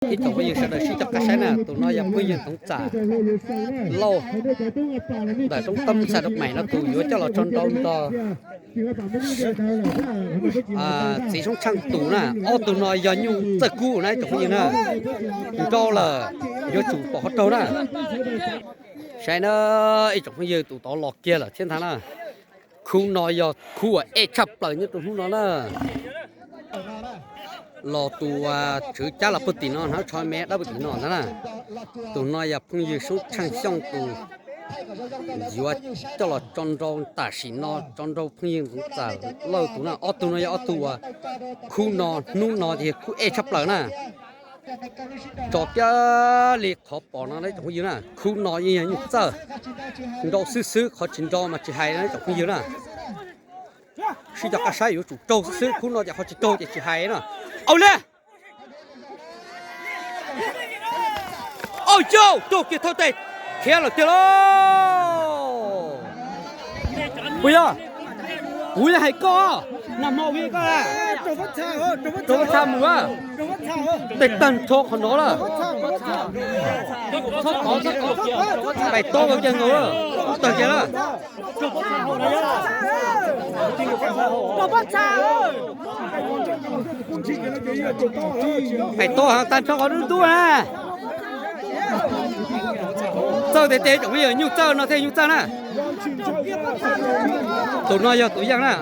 Ib tsoom phooj ywg sawv daws sib coj qab saib na, tus no yog phooj ywg Ntxoov Txam Lauj ntawm roob Toob Xas Doo Meem no, tus yuav coj los tso nrau nrog txiv Soob Tsheej tus na. Ob tug no yog nyuj txawj kub na ib tsoom phooj ywg na. Nrau lawm, yuav tsum pom qhov raug na. Saib na, ib tsoom phooj ywg, tus tod los kiag lawm thiab ntag na. Khub no yog khub uas ej tshaj plaws nyob rau hnub no na. Los tus tswv cab los puag tim no, hnab tsho me dawb puag tim no ntag na. Tus no yog phooj ywg Soob Tsheej Xyooj tus yuav coj los tso nrau tam sim no, tso nrau phooj ywg Ntxoov Txam Lauj tus na. Ob tug no yog ob tug uas khub no hnub no ces yog khub ej tshaj plaws na. Tso kiag li qhov pom no ib tsoom phooj ywg na, khub no yeej yog nyuj txawj, nrau xwb xwb, qhov tsis nrau mas tsis hais na ib tsoom phooj ywg na. Sib coj qab saib yuav tsum raug xwb xwb, khub no ces qhov tsis raug ces tsis hais na. Au li, au yau, raug kiag thawj tes, khiav lawm tiag lauj. Puas yog? Kuv yeej hais koj, nag hmo kuv yeej koj, rau Fab Txha mus, tej tag nrho qhov no lawm. Pais tob kiag nkaus, tawg kiag na. Pais tob tag nrho qhov dub dub na. Txawj tiag tiag tsoom phooj ywg, nyuj txawj no thiaj nyuj txawj na. Tus no yog tus yeej na.